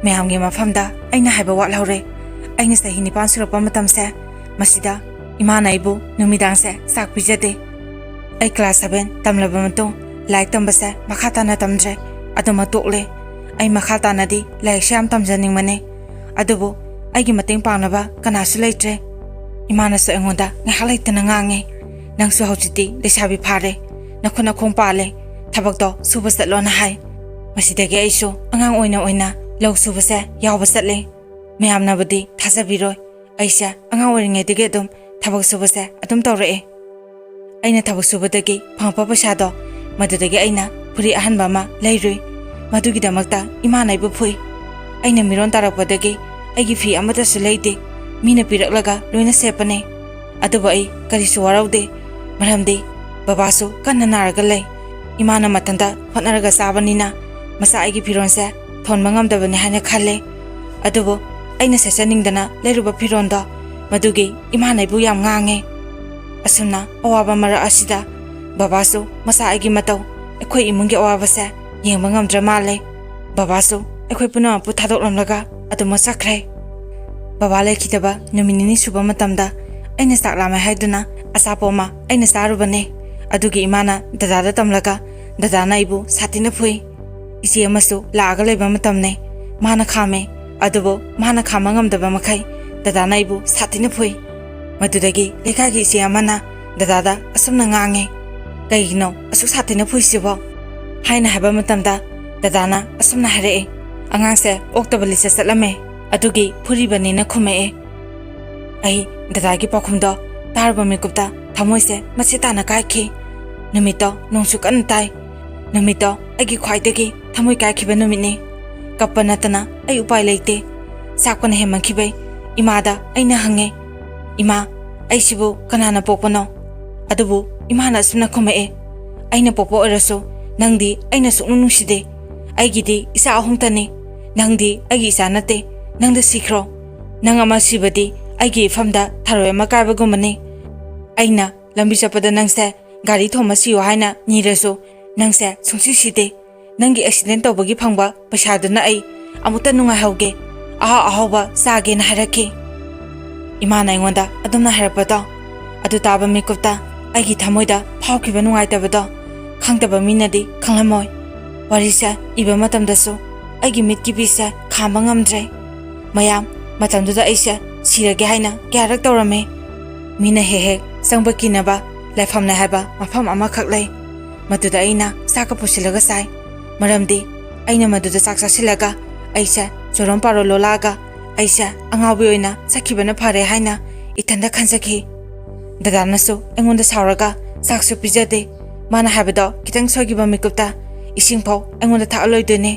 ꯃꯌꯥꯝꯒꯤ ꯃꯐꯝꯗ ꯑꯩꯅ ꯍꯥꯏꯕ ꯋꯥꯠꯍꯧꯔꯦ꯫ ꯑꯩꯅ ꯆꯍꯤ ꯅꯤꯄꯥꯟ ꯁꯨꯔꯛꯄ ꯃꯇꯝꯁꯦ, ꯃꯁꯤꯗ ꯏꯃꯥꯅ ꯑꯩꯕꯨ ꯅꯨꯃꯤꯗꯥꯡꯁꯦ ꯆꯥꯛ ꯄꯤꯖꯗꯦ꯫ ꯑꯩ ꯀ꯭ꯂꯥꯁ ꯁꯚꯦꯟ ꯇꯝꯂꯕ ꯃꯇꯨꯡ ꯂꯥꯏꯔꯤꯛ ꯇꯝꯕꯁꯦ ꯃꯈꯥ ꯇꯥꯅ ꯇꯝꯗ꯭ꯔꯦ꯫ ꯑꯗꯨꯃꯛ ꯇꯣꯛꯂꯦ꯫ ꯑꯩ ꯃꯈꯥ ꯇꯥꯅꯗꯤ ꯂꯥꯏꯔꯤꯛꯁꯦ ꯌꯥꯝ ꯇꯝꯖꯅꯤꯡꯕꯅꯦ꯫ ꯑꯗꯨꯕꯨ ꯑꯩꯒꯤ ꯃꯇꯦꯡ ꯄꯥꯡꯅꯕ ꯀꯅꯥꯁꯨ ꯂꯩꯇ꯭ꯔꯦ꯫ ꯏꯃꯥꯅꯁꯨ ꯑꯩꯉꯣꯟꯗ ꯉꯥꯏꯍꯥꯛ ꯂꯩꯇꯅ ꯉꯥꯡꯉꯦ, "ꯅꯪꯁꯨ ꯍꯧꯖꯤꯛꯇꯤ ꯂꯩꯁꯥꯕꯤ ꯐꯥꯔꯦ, ꯅꯈꯨꯠ ꯅꯈꯣꯡ ꯄꯥꯜꯂꯦ, ꯊꯕꯛꯇꯣ ꯁꯨꯕ ꯆꯠꯂꯣꯅ" ꯍꯥꯏ꯫ ꯃꯁꯤꯗꯒꯤ ꯑꯩꯁꯨ ꯑꯉꯥꯡ ꯑꯣꯏꯅ ꯑꯣꯏꯅ ꯂꯧ ꯁꯨꯕꯁꯦ ꯌꯥꯎꯕ ꯆꯠꯂꯦ꯫ ꯃꯌꯥꯝꯅꯕꯨꯗꯤ ꯊꯥꯖꯕꯤꯔꯣꯏ, ꯑꯩꯁꯦ ꯑꯉꯥꯡ ꯑꯣꯏꯔꯤꯉꯩꯗꯒꯤ ꯑꯗꯨꯝ ꯊꯕꯛ ꯁꯨꯕꯁꯦ ꯑꯗꯨꯝ ꯇꯧꯔꯛꯑꯦ꯫ ꯑꯩꯅ ꯊꯕꯛ ꯁꯨꯕꯗꯒꯤ ꯐꯪꯉꯛꯄ ꯄꯩꯁꯥꯗꯣ, ꯃꯗꯨꯗꯒꯤ ꯑꯩꯅ ꯐꯨꯔꯤꯠ ꯑꯍꯟꯕ ꯑꯃ ꯂꯩꯔꯨꯏ꯫ ꯃꯗꯨꯒꯤꯗꯃꯛꯇ ꯏꯃꯥꯅ ꯑꯩꯕꯨ ꯐꯨꯏ꯫ ꯑꯩꯅ ꯃꯤꯔꯣꯟ ꯇꯥꯔꯛꯄꯗꯒꯤ ꯑꯩꯒꯤ ꯐꯤ ꯑꯃꯠꯇꯁꯨ ꯂꯩꯗꯦ꯫ ꯃꯤꯅ ꯄꯤꯔꯛꯂꯒ ꯂꯣꯏꯅ ꯁꯦꯠꯄꯅꯦ꯫ ꯑꯗꯨꯕꯨ ꯑꯩ ꯀꯔꯤꯁꯨ ꯋꯥꯔꯧꯗꯦ, ꯃꯔꯝꯗꯤ ꯕꯕꯥꯁꯨ ꯀꯟꯅ ꯅꯥꯔꯒ ꯂꯩ꯫ ꯏꯃꯥꯅ ꯃꯊꯟꯇ ꯍꯣꯠꯅꯔꯒ ꯆꯥꯕꯅꯤꯅ ꯃꯆꯥ ꯑꯩꯒꯤ ꯐꯤꯔꯣꯜꯁꯦ ꯊꯣꯟꯕ ꯉꯝꯗꯕꯅꯤ ꯍꯥꯏꯅ ꯈꯜꯂꯦ꯫ ꯑꯗꯨꯕꯨ ꯑꯩꯅ ꯁꯦꯠꯆꯅꯤꯡꯗꯅ ꯂꯩꯔꯨꯕ ꯐꯤꯔꯣꯜꯗꯣ, ꯃꯗꯨꯒꯤ ꯏꯃꯥꯅ ꯑꯩꯕꯨ ꯌꯥꯝ ꯉꯥꯡꯉꯦ꯫ ꯑꯁꯨꯝꯅ ꯑꯋꯥꯕ ꯃꯔꯛ ꯑꯁꯤꯗ ꯕꯕꯥꯁꯨ ꯃꯆꯥ ꯑꯩꯒꯤ ꯃꯇꯧ, ꯑꯩꯈꯣꯏ ꯏꯃꯨꯡꯒꯤ ꯑꯋꯥꯕꯁꯦ ꯌꯦꯡꯕ ꯉꯝꯗ꯭ꯔ ꯃꯥꯜꯂꯦ꯫ ꯕꯕꯥꯁꯨ ꯑꯩꯈꯣꯏ ꯄꯨꯝꯅꯃꯛꯄꯨ ꯊꯥꯗꯣꯛꯂꯝꯂꯒ ꯑꯗꯨꯃꯛ ꯆꯠꯈ꯭ꯔꯦ꯫ ꯕꯕꯥ ꯂꯩꯈꯤꯗꯕ ꯅꯨꯃꯤꯠ ꯅꯤꯅꯤ ꯁꯨꯕ ꯃꯇꯝꯗ ꯑꯩꯅ ꯆꯥꯛ ꯂꯥꯝꯃꯦ ꯍꯥꯏꯗꯨꯅ ꯑꯆꯥꯄꯣꯠ ꯑꯃ ꯑꯩꯅ ꯆꯥꯔꯨꯕꯅꯦ꯫ ꯑꯗꯨꯒꯤ ꯏꯃꯥꯅ ꯗꯗꯥꯗ ꯇꯝꯂꯒ ꯗꯗꯥꯅ ꯑꯩꯕꯨ ꯁꯥꯊꯤꯅ ꯐꯨꯏ꯫ ꯏꯆꯦ ꯑꯃꯁꯨ ꯂꯥꯛꯑꯒ ꯂꯩꯕ ꯃꯇꯝꯅꯦ꯫ ꯃꯥꯅ ꯈꯥꯝꯃꯦ꯫ ꯑꯗꯨꯕꯨ ꯃꯥꯅ ꯈꯥꯝꯕ ꯉꯝꯗꯕ ꯃꯈꯩ ꯗꯗꯥꯅ ꯑꯩꯕꯨ ꯁꯥꯊꯤꯅ ꯐꯨꯏ꯫ ꯃꯗꯨꯗꯒꯤ ꯂꯩꯀꯥꯏꯒꯤ ꯏꯆꯦ ꯑꯃꯅ ꯗꯗꯥꯗ ꯑꯁꯨꯝꯅ ꯉꯥꯡꯉꯦ, "ꯀꯩꯒꯤꯅꯣ ꯑꯁꯨꯛ ꯁꯥꯊꯤꯅ ꯐꯨꯏꯁꯤꯕꯣ?" ꯍꯥꯏꯅ ꯍꯥꯏꯕ ꯃꯇꯝꯗ ꯗꯗꯥꯅ ꯑꯁꯨꯝꯅ ꯍꯥꯏꯔꯛꯑꯦ, "ꯑꯉꯥꯡꯁꯦ ꯑꯣꯛꯇꯕ ꯂꯤꯆꯠ ꯆꯠꯂꯝꯃꯦ, ꯑꯗꯨꯒꯤ ꯐꯨꯔꯤꯕꯅꯦꯅ" ꯈꯨꯝꯃꯛꯑꯦ꯫ ꯑꯩ ꯗꯗꯥꯒꯤ ꯄꯥꯎꯈꯨꯝꯗꯣ ꯇꯥꯔꯨꯕ ꯃꯤꯀꯨꯞꯇ ꯊꯃꯣꯏꯁꯦ ꯃꯆꯦꯠ ꯇꯥꯅ ꯀꯥꯏꯈꯤ꯫ ꯅꯨꯃꯤꯠꯇꯣ ꯅꯣꯡꯁꯨ ꯀꯟꯅ ꯇꯥꯏ꯫ ꯅꯨꯃꯤꯠꯇꯣ ꯑꯩꯒꯤ ꯈ꯭ꯋꯥꯏꯗꯒꯤ ꯊꯃꯣꯏ ꯀꯥꯏꯈꯤꯕ ꯅꯨꯃꯤꯠꯅꯤ꯫ ꯀꯞꯄ ꯅꯠꯇꯅ ꯑꯩ ꯎꯄꯥꯏ ꯂꯩꯇꯦ꯫ ꯆꯥꯛꯄꯅ ꯍꯦꯟꯃꯟꯈꯤꯕꯩ ꯏꯃꯥꯗ ꯑꯩꯅ ꯍꯪꯉꯦ, "ꯏꯃꯥ, ꯑꯩꯁꯤꯕꯨ ꯀꯅꯥꯅ ꯄꯣꯛꯄꯅꯣ?" ꯑꯗꯨꯕꯨ ꯏꯃꯥꯅ ꯑꯁꯨꯝꯅ ꯈꯨꯝꯃꯛꯑꯦ, ꯑꯩꯅ ꯄꯣꯛꯄ ꯑꯣꯏꯔꯁꯨ ꯅꯪꯗꯤ ꯑꯩꯅ ꯁꯨꯛꯅꯨꯡ ꯅꯨꯡꯁꯤꯗꯦ꯫ ꯑꯩꯒꯤꯗꯤ ꯏꯆꯥ ꯑꯍꯨꯝꯇꯅꯤ꯫ ꯅꯪꯗꯤ ꯑꯩꯒꯤ ꯏꯆꯥ ꯅꯠꯇꯦ꯫ ꯅꯪꯗ ꯁꯤꯈ꯭ꯔꯣ꯫ ꯅꯪ ꯑꯃ ꯁꯤꯕꯗꯤ ꯑꯩꯒꯤ ꯏꯐꯝꯗ ꯊꯔꯣꯏ ꯑꯃ ꯀꯥꯏꯕꯒꯨꯝꯕꯅꯤ꯫ ꯑꯩꯅ ꯂꯝꯕꯤ ꯆꯠꯄꯗ ꯅꯪꯁꯦ ꯒꯥꯔꯤ ꯊꯣꯝꯃ ꯁꯤꯌꯣ ꯍꯥꯏꯅ ꯅꯤꯔꯁꯨ ꯅꯪꯁꯦ ꯁꯨꯡꯁꯤ ꯁꯤꯗꯦ꯫ ꯅꯪꯒꯤ ꯑꯦꯛꯁꯤꯗꯦꯟ ꯇꯧꯕꯒꯤ ꯐꯪꯕ ꯄꯩꯁꯥꯗꯨꯅ ꯑꯩ ꯑꯃꯨꯛꯇ ꯅꯨꯡꯉꯥꯏꯍꯧꯒꯦ, ꯑꯍꯥꯎ ꯑꯍꯥꯎꯕ ꯆꯥꯒꯦꯅ ꯍꯥꯏꯔꯛꯈꯤ꯫ ꯏꯃꯥꯅ ꯑꯩꯉꯣꯟꯗ ꯑꯗꯨꯝꯅ ꯍꯥꯏꯔꯛꯄꯗꯣ, ꯑꯗꯨ ꯇꯥꯕ ꯃꯤꯀꯨꯞꯇ ꯑꯩꯒꯤ ꯊꯃꯣꯏꯗ ꯐꯥꯎꯈꯤꯕ ꯅꯨꯡꯉꯥꯏꯇꯕꯗꯣ ꯈꯪꯗꯕ ꯃꯤꯅꯗꯤ ꯈꯪꯂꯝꯃꯣꯏ꯫ ꯋꯥꯔꯤꯁꯦ ꯏꯕ ꯃꯇꯝꯗꯁꯨ ꯑꯩꯒꯤ ꯃꯤꯠꯀꯤ ꯄꯤꯁꯦ ꯈꯥꯝꯕ ꯉꯝꯗ꯭ꯔꯦ꯫ ꯃꯌꯥꯝ, ꯃꯇꯝꯗꯨꯗ ꯑꯩꯁꯦ ꯁꯤꯔꯒꯦ ꯍꯥꯏꯅ ꯀꯌꯥꯔꯛ ꯇꯧꯔꯝꯃꯦ꯫ ꯃꯤꯅ ꯍꯦꯛ ꯍꯦꯛ ꯆꯪꯕ ꯀꯤꯅꯕ ꯂꯥꯏꯐꯝꯅꯦ ꯍꯥꯏꯕ ꯃꯐꯝ ꯑꯃꯈꯛ ꯂꯩ꯫ ꯃꯗꯨꯗ ꯑꯩꯅ ꯆꯥꯛꯀ ꯄꯨꯁꯤꯜꯂꯒ ꯆꯥꯏ꯫ ꯃꯔꯝꯗꯤ ꯑꯩꯅ ꯃꯗꯨꯗ ꯆꯥꯛ ꯆꯥꯁꯤꯜꯂꯒ ꯑꯩꯁꯦ ꯆꯣꯔꯣꯝ ꯄꯥꯔꯣ ꯂꯣꯜꯂꯛꯑꯒ ꯑꯩꯁꯦ ꯑꯉꯥꯎꯕꯤ ꯑꯣꯏꯅ ꯆꯠꯈꯤꯕꯅ ꯐꯔꯦ ꯍꯥꯏꯅ ꯏꯊꯟꯗ ꯈꯟꯖꯈꯤ꯫ ꯗꯗꯥꯅꯁꯨ ꯑꯩꯉꯣꯟꯗ ꯁꯥꯎꯔꯒ ꯆꯥꯛꯁꯨ ꯄꯤꯖꯗꯦ꯫ ꯃꯥꯅ ꯍꯥꯏꯕꯗꯣ ꯈꯤꯇꯪ ꯁꯣꯏꯈꯤꯕ ꯃꯤꯀꯨꯞꯇ ꯏꯁꯤꯡ ꯐꯥꯎ ꯑꯩꯉꯣꯟꯗ ꯊꯥꯛꯍꯜꯂꯣꯏꯗꯣꯏꯅꯦ꯫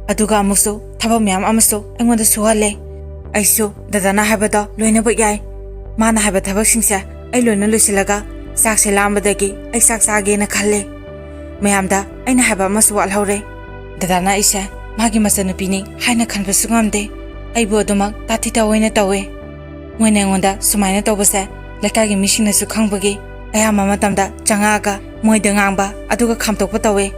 ꯑꯗꯨꯒ ꯑꯃꯨꯛꯁꯨ ꯊꯕꯛ ꯃꯌꯥꯝ ꯑꯃꯁꯨ ꯑꯩꯉꯣꯟꯗ ꯁꯨꯍꯜꯂꯦ꯫ ꯑꯩꯁꯨ ꯗꯗꯥꯅ ꯍꯥꯏꯕꯗꯣ ꯂꯣꯏꯅꯃꯛ ꯌꯥꯏ꯫ ꯃꯥꯅ ꯍꯥꯏꯕ ꯊꯕꯛꯁꯤꯡꯁꯦ ꯑꯩ ꯂꯣꯏꯅ ꯂꯣꯏꯁꯤꯜꯂꯒ ꯆꯥꯛꯁꯦ ꯂꯥꯝꯕꯗꯒꯤ ꯑꯩ ꯆꯥꯛ ꯆꯥꯒꯦꯅ ꯈꯜꯂꯦ꯫ ꯃꯌꯥꯝꯗ ꯑꯩꯅ ꯍꯥꯏꯕ ꯑꯃꯁꯨ ꯋꯥꯠꯍꯧꯔꯦ꯫ ꯗꯗꯥꯅ ꯑꯩꯁꯦ ꯃꯥꯒꯤ ꯃꯆꯟꯅꯨꯄꯤꯅꯤ ꯍꯥꯏꯅ ꯈꯟꯕꯁꯨ ꯉꯝꯗꯦ꯫ ꯑꯩꯕꯨ ꯑꯗꯨꯃꯛ ꯇꯥꯊꯤ ꯇꯥꯑꯣꯏꯅ ꯇꯧꯋꯦ꯫ ꯃꯣꯏꯅ ꯑꯩꯉꯣꯟꯗ ꯁꯨꯃꯥꯏꯅ ꯇꯧꯕꯁꯦ ꯂꯩꯀꯥꯏꯒꯤ ꯃꯤꯁꯤꯡꯅꯁꯨ ꯈꯪꯕꯒꯤ ꯑꯌꯥꯝꯕ ꯃꯇꯝꯗ ꯆꯪꯉꯛꯑꯒ ꯃꯣꯏꯗ ꯉꯥꯡꯕ ꯑꯗꯨꯒ ꯈꯥꯝꯇꯣꯛꯄ ꯇꯧꯋꯦ꯫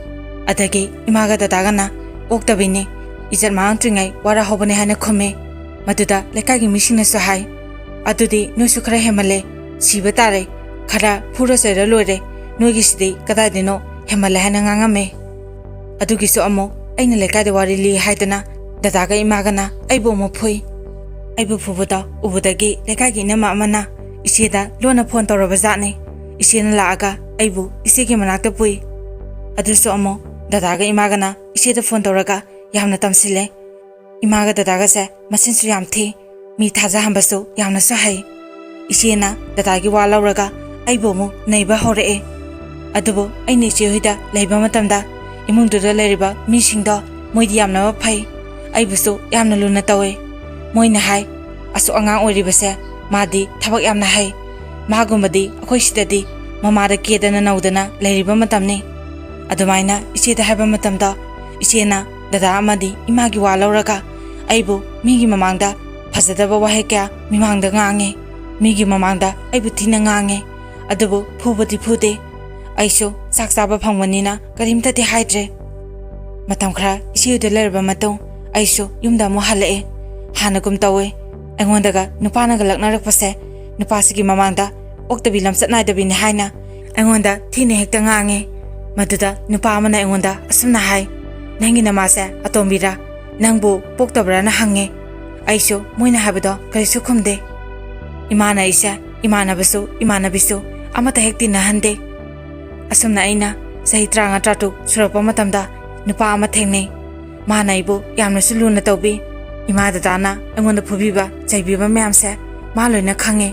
ꯑꯗꯒꯤ ꯏꯃꯥꯒ ꯗꯗꯥꯒꯅ ꯑꯣꯛꯇꯕꯤꯅꯤ, ꯏꯖꯠ ꯃꯥꯡꯗ꯭ꯔꯤꯉꯩ ꯋꯥꯔꯍꯧꯕꯅꯦ ꯍꯥꯏꯅ ꯈꯨꯝꯃꯤ꯫ ꯃꯗꯨꯗ ꯂꯩꯀꯥꯏꯒꯤ ꯃꯤꯁꯤꯡꯅꯁꯨ ꯍꯥꯏ, "ꯑꯗꯨꯗꯤ ꯅꯣꯏꯁꯨ ꯈꯔ ꯍꯦꯟꯃꯜꯂꯦ, ꯁꯤꯕ ꯇꯥꯔꯦ, ꯈꯔ ꯐꯨꯔ ꯆꯩꯔ ꯂꯣꯏꯔꯦ, ꯅꯣꯏꯒꯤꯁꯤꯗꯤ ꯀꯗꯥꯏꯗꯩꯅꯣ ꯍꯦꯟꯃꯜꯂꯦ" ꯍꯥꯏꯅ ꯉꯥꯡꯉꯝꯃꯤ꯫ ꯑꯗꯨꯒꯤꯁꯨ ꯑꯃꯨꯛ ꯑꯩꯅ ꯂꯩꯀꯥꯏꯗ ꯋꯥꯔꯤ ꯂꯤ ꯍꯥꯏꯗꯅ ꯗꯗꯥꯒ ꯏꯃꯥꯒꯅ ꯑꯩꯕꯨ ꯑꯃꯨꯛ ꯐꯨꯏ꯫ ꯑꯩꯕꯨ ꯐꯨꯕꯗꯣ ꯎꯕꯗꯒꯤ ꯂꯩꯀꯥꯏꯒꯤ ꯏꯅꯝꯃ ꯑꯃꯅ ꯏꯆꯦꯗ ꯂꯣꯟꯅ ꯐꯣꯟ ꯇꯧꯔꯕ ꯖꯥꯠꯅꯤ꯫ ꯏꯆꯦꯅ ꯂꯥꯛꯑꯒ ꯑꯩꯕꯨ ꯏꯆꯦꯒꯤ ꯃꯅꯥꯛꯇ ꯄꯨꯏ꯫ ꯑꯗꯨꯁꯨ ꯑꯃꯨꯛ ꯗꯗꯥꯒ ꯏꯃꯥꯒꯅ ꯏꯆꯦꯗ ꯐꯣꯟ ꯇꯧꯔꯒ ꯌꯥꯝꯅ ꯇꯝꯁꯤꯜꯂꯦ꯫ ꯏꯃꯥꯒ ꯗꯗꯥꯒꯁꯦ ꯃꯆꯤꯟꯁꯨ ꯌꯥꯝ ꯊꯤ, ꯃꯤ ꯊꯥꯖꯍꯟꯕꯁꯨ ꯌꯥꯝꯅꯁꯨ ꯍꯩ꯫ ꯏꯆꯦꯅ ꯗꯗꯥꯒꯤ ꯋꯥ ꯂꯧꯔꯒ ꯑꯩꯕꯨ ꯑꯃꯨꯛ ꯅꯩꯕ ꯍꯧꯔꯛꯑꯦ꯫ ꯑꯗꯨꯕꯨ ꯑꯩꯅ ꯏꯆꯦ ꯍꯣꯏꯗ ꯂꯩꯕ ꯃꯇꯝꯗ ꯏꯃꯨꯡꯗꯨꯗ ꯂꯩꯔꯤꯕ ꯃꯤꯁꯤꯡꯗꯣ ꯃꯣꯏꯗꯤ ꯌꯥꯝꯅꯃꯛ ꯐꯩ꯫ ꯑꯩꯕꯨꯁꯨ ꯌꯥꯝꯅ ꯂꯨꯅ ꯇꯧꯋꯦ꯫ ꯃꯣꯏꯅ ꯍꯥꯏ, "ꯑꯁꯨꯛ ꯑꯉꯥꯡ ꯑꯣꯏꯔꯤꯕꯁꯦ ꯃꯥꯗꯤ ꯊꯕꯛ ꯌꯥꯝꯅ ꯍꯩ꯫ ꯃꯥꯒꯨꯝꯕꯗꯤ ꯑꯩꯈꯣꯏ ꯁꯤꯗꯗꯤ ꯃꯃꯥꯗ ꯀꯦꯗꯅ ꯅꯧꯗꯅ ꯂꯩꯔꯤꯕ ꯃꯇꯝꯅꯤ꯫ ꯑꯗꯨꯃꯥꯏꯅ ꯏꯆꯦꯗ ꯍꯥꯏꯕ ꯃꯇꯝꯗ, ꯏꯆꯦꯅ ꯗꯗꯥ ꯑꯃꯗꯤ ꯏꯃꯥꯒꯤ ꯋꯥ ꯂꯧꯔꯒ ꯑꯩꯕꯨ ꯃꯤꯒꯤ ꯃꯃꯥꯡꯗ ꯐꯖꯗꯕ ꯋꯥꯍꯩ ꯀꯌꯥ ꯃꯤꯃꯥꯡꯗ ꯉꯥꯡꯉꯦ꯫ ꯃꯤꯒꯤ ꯃꯃꯥꯡꯗ ꯑꯩꯕꯨ ꯊꯤꯅ ꯉꯥꯡꯉꯦ꯫ ꯑꯗꯨꯕꯨ ꯐꯨꯕꯗꯤ ꯐꯨꯗꯦ꯫ ꯑꯩꯁꯨ ꯆꯥꯛ ꯆꯥꯕ ꯐꯪꯕꯅꯤꯅ ꯀꯔꯤꯝꯇꯗꯤ ꯍꯥꯏꯗ꯭ꯔꯦ꯫ ꯃꯇꯝ ꯈꯔ ꯏꯆꯦ ꯍꯣꯏꯗ ꯂꯩꯔꯕ ꯃꯇꯨꯡ, ꯑꯩꯁꯨ ꯌꯨꯝꯗ ꯑꯃꯨꯛ ꯍꯜꯂꯛꯑꯦ꯫ ꯍꯥꯟꯅꯒꯨꯝ ꯇꯧꯋꯦ꯫ ꯑꯩꯉꯣꯟꯗꯒ ꯅꯨꯄꯥꯅꯒ ꯂꯛꯅꯔꯛꯄꯁꯦ ꯅꯨꯄꯥꯁꯤꯒꯤ ꯃꯃꯥꯡꯗ ꯑꯣꯛꯇꯕꯤ ꯂꯝꯆꯠ ꯅꯥꯏꯗꯕꯤꯅꯤ ꯍꯥꯏꯅ ꯑꯩꯉꯣꯟꯗ ꯊꯤꯅ ꯍꯦꯛꯇ ꯉꯥꯡꯉꯦ꯫ ꯃꯗꯨꯗ ꯅꯨꯄꯥ ꯑꯃꯅ ꯑꯩꯉꯣꯟꯗ ꯑꯁꯨꯝꯅ ꯍꯥꯏ, "ꯅꯪꯒꯤ ꯅꯃꯥꯁꯦ ꯑꯇꯣꯝꯕꯤꯔꯥ? ꯅꯪꯕꯨ ꯄꯣꯛꯇꯕ꯭ꯔꯥꯅ?" ꯍꯪꯉꯦ꯫ ꯑꯩꯁꯨ ꯃꯣꯏꯅ ꯍꯥꯏꯕꯗꯣ ꯀꯔꯤꯁꯨ ꯈꯨꯝꯗꯦ꯫ ꯏꯃꯥꯅ ꯑꯩꯁꯦ ꯏꯃꯥꯟꯅꯕꯁꯨ ꯏꯃꯥꯟꯅꯕꯤꯁꯨ ꯑꯃꯠꯇ ꯍꯦꯛ ꯇꯤꯟꯅꯍꯟꯗꯦ꯫ ꯑꯁꯨꯝꯅ ꯑꯩꯅ ꯆꯍꯤ ꯇꯔꯥꯃꯉꯥ ꯇꯔꯥꯇꯔꯨꯛ ꯁꯨꯔꯛꯄ ꯃꯇꯝꯗ ꯅꯨꯄꯥ ꯑꯃ ꯊꯦꯡꯅꯩ꯫ ꯃꯥꯅ ꯑꯩꯕꯨ ꯌꯥꯝꯅꯁꯨ ꯂꯨꯅ ꯇꯧꯕꯤ꯫ ꯏꯃꯥ ꯗꯗꯥꯅ ꯑꯩꯉꯣꯟꯗ ꯐꯨꯕꯤꯕ ꯆꯩꯕꯤꯕ ꯃꯌꯥꯝꯁꯦ ꯃꯥ ꯂꯣꯏꯅ ꯈꯪꯉꯦ꯫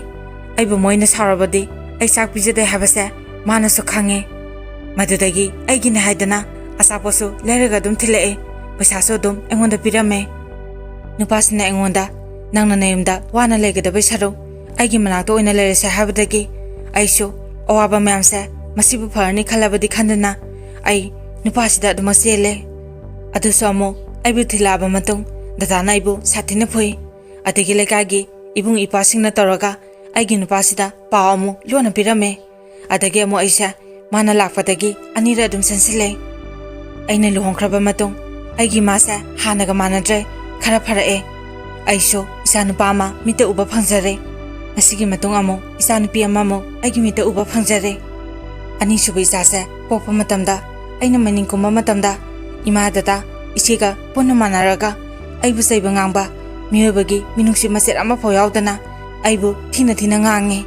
ꯑꯩꯕꯨ ꯃꯣꯏꯅ ꯁꯥꯎꯔꯕꯗꯤ ꯑꯩ ꯆꯥꯛ ꯄꯤꯖꯗꯦ ꯍꯥꯏꯕꯁꯦ ꯃꯥꯅꯁꯨ ꯈꯪꯉꯦ꯫ ꯃꯗꯨꯗꯒꯤ ꯑꯩꯒꯤꯅꯦ ꯍꯥꯏꯗꯅ ꯑꯆꯥꯄꯣꯠꯁꯨ ꯂꯩꯔꯒ ꯑꯗꯨꯝ ꯊꯤꯜꯂꯛꯑꯦ꯫ ꯄꯩꯁꯥꯁꯨ ꯑꯗꯨꯝ ꯑꯩꯉꯣꯟꯗ ꯄꯤꯔꯝꯃꯦ꯫ ꯅꯨꯄꯥꯁꯤꯅ ꯑꯩꯉꯣꯟꯗ, "ꯅꯪꯅ ꯅꯌꯨꯝꯗ ꯋꯥꯅ ꯂꯩꯒꯗꯕꯩ ꯁꯔꯨꯛ ꯑꯩꯒꯤ ꯃꯅꯥꯛꯇ ꯑꯣꯏꯅ ꯂꯩꯔꯁꯦ" ꯍꯥꯏꯕꯗꯒꯤ ꯑꯩꯁꯨ ꯑꯋꯥꯕ ꯃꯌꯥꯝꯁꯦ ꯃꯁꯤꯕꯨ ꯐꯔꯅꯤ ꯈꯜꯂꯕꯗꯤ ꯈꯟꯗꯅ ꯑꯩ ꯅꯨꯄꯥꯁꯤꯗ ꯑꯗꯨꯃꯛ ꯆꯦꯜꯂꯦ꯫ ꯑꯗꯨꯁꯨ ꯑꯃꯨꯛ ꯑꯩꯕꯨ ꯊꯤꯜꯂꯛꯑꯕ ꯃꯇꯨꯡ ꯗꯗꯥꯅ ꯑꯩꯕꯨ ꯁꯥꯊꯤꯅ ꯐꯨꯏ꯫ ꯑꯗꯒꯤ ꯂꯩꯀꯥꯏꯒꯤ ꯏꯕꯨꯡ ꯏꯄꯥꯁꯤꯡꯅ ꯇꯧꯔꯒ ꯑꯩꯒꯤ ꯅꯨꯄꯥꯁꯤꯗ ꯄꯥꯎ ꯑꯃꯨꯛ ꯂꯣꯟꯅ ꯄꯤꯔꯝꯃꯦ꯫ ꯑꯗꯒꯤ ꯑꯃꯨꯛ ꯑꯩꯁꯦ ꯃꯥꯅ ꯂꯥꯛꯄꯗꯒꯤ ꯑꯅꯤꯔꯛ ꯑꯗꯨꯝ ꯆꯦꯟꯁꯤꯜꯂꯦ꯫ ꯑꯩꯅ ꯂꯨꯍꯣꯡꯈ꯭ꯔꯕ ꯃꯇꯨꯡ ꯑꯩꯒꯤ ꯏꯃꯥꯁꯦ ꯍꯥꯟꯅꯒ ꯃꯥꯟꯅꯗ꯭ꯔꯦ, ꯈꯔ ꯐꯔꯛꯑꯦ꯫ ꯑꯩꯁꯨ ꯏꯆꯥ ꯅꯨꯄꯥ ꯑꯃ ꯃꯤꯠꯇ ꯎꯕ ꯐꯪꯖꯔꯦ꯫ ꯃꯁꯤꯒꯤ ꯃꯇꯨꯡ ꯑꯃꯨꯛ ꯏꯆꯥ ꯅꯨꯄꯤ ꯑꯃꯃꯨꯛ ꯑꯩꯒꯤ ꯃꯤꯠꯇ ꯎꯕ ꯐꯪꯖꯔꯦ꯫ ꯑꯅꯤꯁꯨꯕ ꯏꯆꯥꯁꯦ ꯄꯣꯛꯄ ꯃꯇꯝꯗ ꯑꯩꯅ ꯃꯅꯤꯡ ꯀꯨꯝꯕ ꯃꯇꯝꯗ ꯏꯃꯥ, ꯗꯗꯥ, ꯏꯆꯦꯒ ꯄꯨꯟꯅ ꯃꯥꯟꯅꯔꯒ ꯑꯩꯕꯨ ꯆꯩꯕ ꯉꯥꯡꯕ, ꯃꯤꯑꯣꯏꯕꯒꯤ ꯃꯤꯅꯨꯡꯁꯤ ꯃꯆꯦꯠ ꯑꯃꯐꯥꯎ ꯌꯥꯎꯗꯅ ꯑꯩꯕꯨ ꯊꯤꯅ ꯊꯤꯅ ꯉꯥꯡꯉꯤ꯫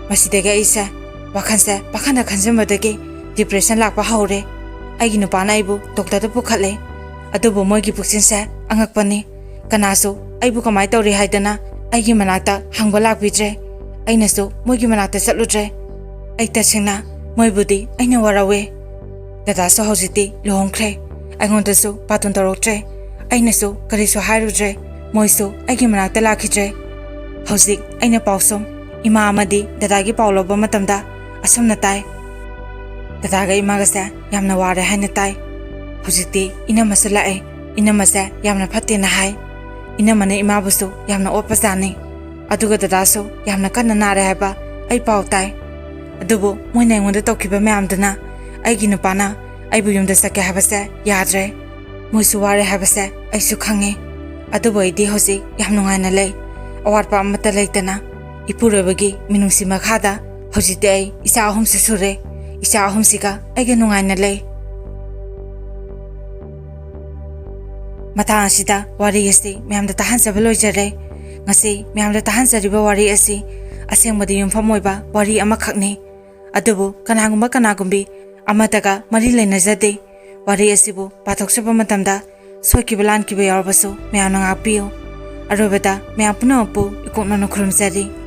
ꯃꯁꯤꯗꯒꯤ ꯑꯩꯁꯦ ꯋꯥꯈꯜꯁꯦ ꯄꯥꯈꯠꯅ ꯈꯟꯖꯟꯕꯗꯒꯤ depression ꯂꯥꯛꯄ ꯍꯧꯔꯦ꯫ ꯑꯩꯒꯤ ꯅꯨꯄꯥꯅ ꯑꯩꯕꯨ ꯗꯣꯛꯇꯔꯗ ꯄꯨꯈꯠꯂꯦ꯫ ꯑꯗꯨꯕꯨ ꯃꯣꯏꯒꯤ ꯄꯨꯛꯆꯦꯜꯁꯦ ꯑꯉꯛꯄꯅꯤ꯫ ꯀꯅꯥꯁꯨ ꯑꯩꯕꯨ ꯀꯃꯥꯏꯅ ꯇꯧꯔꯤ ꯍꯥꯏꯗꯅ ꯑꯩꯒꯤ ꯃꯅꯥꯛꯇ ꯍꯪꯕ ꯂꯥꯛꯄꯤꯗ꯭ꯔꯦ꯫ ꯑꯩꯅꯁꯨ ꯃꯣꯏꯒꯤ ꯃꯅꯥꯛꯇ ꯆꯠꯂꯨꯗ꯭ꯔꯦ꯫ ꯑꯩ ꯇꯁꯦꯡꯅ ꯃꯣꯏꯕꯨꯗꯤ ꯑꯩꯅ ꯋꯥꯔꯧꯋꯦ꯫ ꯗꯗꯥꯁꯨ ꯍꯧꯖꯤꯛꯇꯤ ꯂꯨꯍꯣꯡꯈ꯭ꯔꯦ꯫ ꯑꯩꯉꯣꯟꯗꯁꯨ ꯕꯥꯇꯣꯟ ꯇꯧꯔꯛꯇ꯭ꯔꯦ꯫ ꯑꯩꯅꯁꯨ ꯀꯔꯤꯁꯨ ꯍꯥꯏꯔꯨꯗ꯭ꯔꯦ꯫ ꯃꯣꯏꯁꯨ ꯑꯩꯒꯤ ꯃꯅꯥꯛꯇ ꯂꯥꯛꯈꯤꯗ꯭ꯔꯦ꯫ ꯍꯧꯖꯤꯛ ꯑꯩꯅ ꯄꯥꯎꯁꯨꯝ ꯏꯃꯥ ꯑꯃꯗꯤ ꯗꯗꯥꯒꯤ ꯄꯥꯎ ꯂꯧꯕ ꯃꯇꯝꯗ ꯑꯁꯨꯝꯅ ꯇꯥꯏ, "ꯗꯗꯥꯒ ꯏꯃꯥꯒꯁꯦ ꯌꯥꯝꯅ ꯋꯥꯔꯦ ꯍꯥꯏꯅ ꯇꯥꯏ꯫ ꯍꯧꯖꯤꯛꯇꯤ ꯏꯅꯝꯃꯁꯨ ꯂꯥꯛꯑꯦ꯫ ꯏꯅꯝꯃꯁꯦ ꯌꯥꯝꯅ ꯐꯠꯇꯦꯅ ꯍꯥꯏ꯫ ꯏꯅꯝꯃꯅ ꯏꯃꯥꯕꯨꯁꯨ ꯌꯥꯝꯅ ꯑꯣꯠꯄꯖꯥꯠꯅꯤ꯫ ꯑꯗꯨꯒ ꯗꯗꯥꯁꯨ ꯌꯥꯝꯅ ꯀꯟꯅ ꯅꯥꯔꯦ ꯍꯥꯏꯕ ꯑꯩ ꯄꯥꯎ ꯇꯥꯏ꯫ ꯑꯗꯨꯕꯨ ꯃꯣꯏꯅ ꯑꯩꯉꯣꯟꯗ ꯇꯧꯈꯤꯕ ꯃꯌꯥꯝꯗꯨꯅ ꯑꯩꯒꯤ ꯅꯨꯄꯥꯅ ꯑꯩꯕꯨ ꯌꯨꯝꯗ ꯆꯠꯀꯦ ꯍꯥꯏꯕꯁꯦ ꯌꯥꯗ꯭ꯔꯦ꯫ ꯃꯣꯏꯁꯨ ꯋꯥꯔꯦ ꯍꯥꯏꯕꯁꯦ ꯑꯩꯁꯨ ꯈꯪꯉꯤ꯫ ꯑꯗꯨꯕꯨ ꯑꯩꯗꯤ ꯍꯧꯖꯤꯛ ꯌꯥꯝ ꯅꯨꯡꯉꯥꯏꯅ ꯂꯩ꯫ ꯑꯋꯥꯠꯄ ꯑꯃꯠꯇ ꯂꯩꯇꯅ ꯏꯄꯨꯔꯣꯏꯕꯒꯤ ꯃꯤꯅꯨꯡꯁꯤ ꯃꯈꯥꯗ ꯍꯧꯖꯤꯛꯇꯤ ꯑꯩ ꯏꯆꯥ ꯑꯍꯨꯝꯁꯨ ꯁꯨꯔꯦ꯫ ꯏꯆꯥ ꯑꯍꯨꯝꯁꯤꯒ ꯑꯩꯒ ꯅꯨꯡꯉꯥꯏꯅ ꯂꯩ꯫" ꯃꯇꯥꯡ ꯑꯁꯤꯗ ꯋꯥꯔꯤ ꯑꯁꯤ ꯃꯌꯥꯝꯗ ꯇꯥꯍꯟꯖꯕ ꯂꯣꯏꯖꯔꯦ꯫ ꯉꯁꯤ ꯃꯌꯥꯝꯗ ꯇꯥꯍꯟꯖꯔꯤꯕ ꯋꯥꯔꯤ ꯑꯁꯤ ꯑꯁꯦꯡꯕꯗ ꯌꯨꯝꯐꯝ ꯑꯣꯏꯕ ꯋꯥꯔꯤ ꯑꯃꯈꯛꯅꯤ꯫ ꯑꯗꯨꯕꯨ ꯀꯅꯥꯒꯨꯝꯕ ꯀꯅꯥꯒꯨꯝꯕꯤ ꯑꯃꯠꯇꯒ ꯃꯔꯤ ꯂꯩꯅꯖꯗꯦ꯫ ꯋꯥꯔꯤ ꯑꯁꯤꯕꯨ ꯄꯥꯊꯣꯛꯆꯕ ꯃꯇꯝꯗ ꯁꯣꯏꯈꯤꯕ ꯂꯥꯟꯈꯤꯕ ꯌꯥꯎꯔꯕꯁꯨ ꯃꯌꯥꯝꯅ ꯉꯥꯛꯄꯤꯌꯨ꯫ ꯑꯔꯣꯏꯕꯗ ꯃꯌꯥꯝ ꯄꯨꯝꯅꯃꯛꯄꯨ ꯏꯀꯣꯛꯅꯅ ꯈꯨꯔꯨꯝꯖꯔꯤ꯫